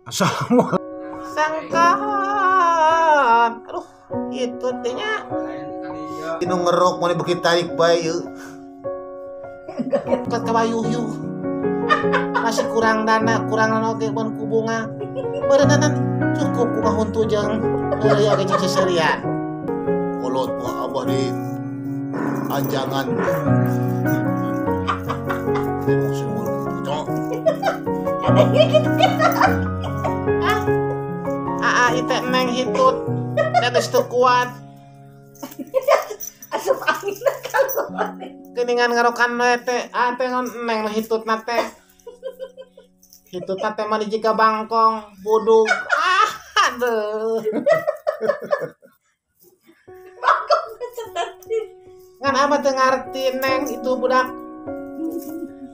Assalamualaikum. Sangkaan. Aduh, itu tehnya. Inu ngerok mau beuki tarik bae ieu. Ke kabayuh. Masih kurang dana, kurang dana oge mun ku bunga. Beureunan cukup ku huntu jeung heureuy oge ceceuserian. Kolot buah abah di anjangan. Ah, itu neng hitut, geus teu kuat. Asup angin kalau. Geuningan ngarokan we teh, ah teh neng nu hitutna teh. Hitutna teh mah jiga bangkong, budug. Ah, aduh. Bangkong teh. Ngan abah teu ngarti neng itu budak.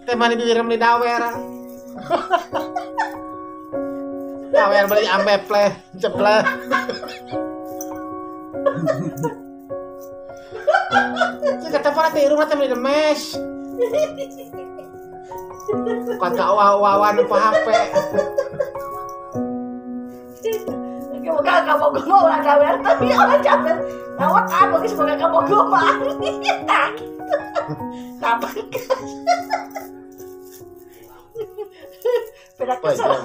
Teh mah bibir meuli dawer. Dawer beli ambepleh, jebleh. Cik kata pala teh irungna teh meuli demes. Kuat ka wawan pa HP. Moga kabogoh mah ulah dawer teh ulah capek. Lawak ah geus moga kabogoh mah. Tah kitu. Tah. Pedak kesel.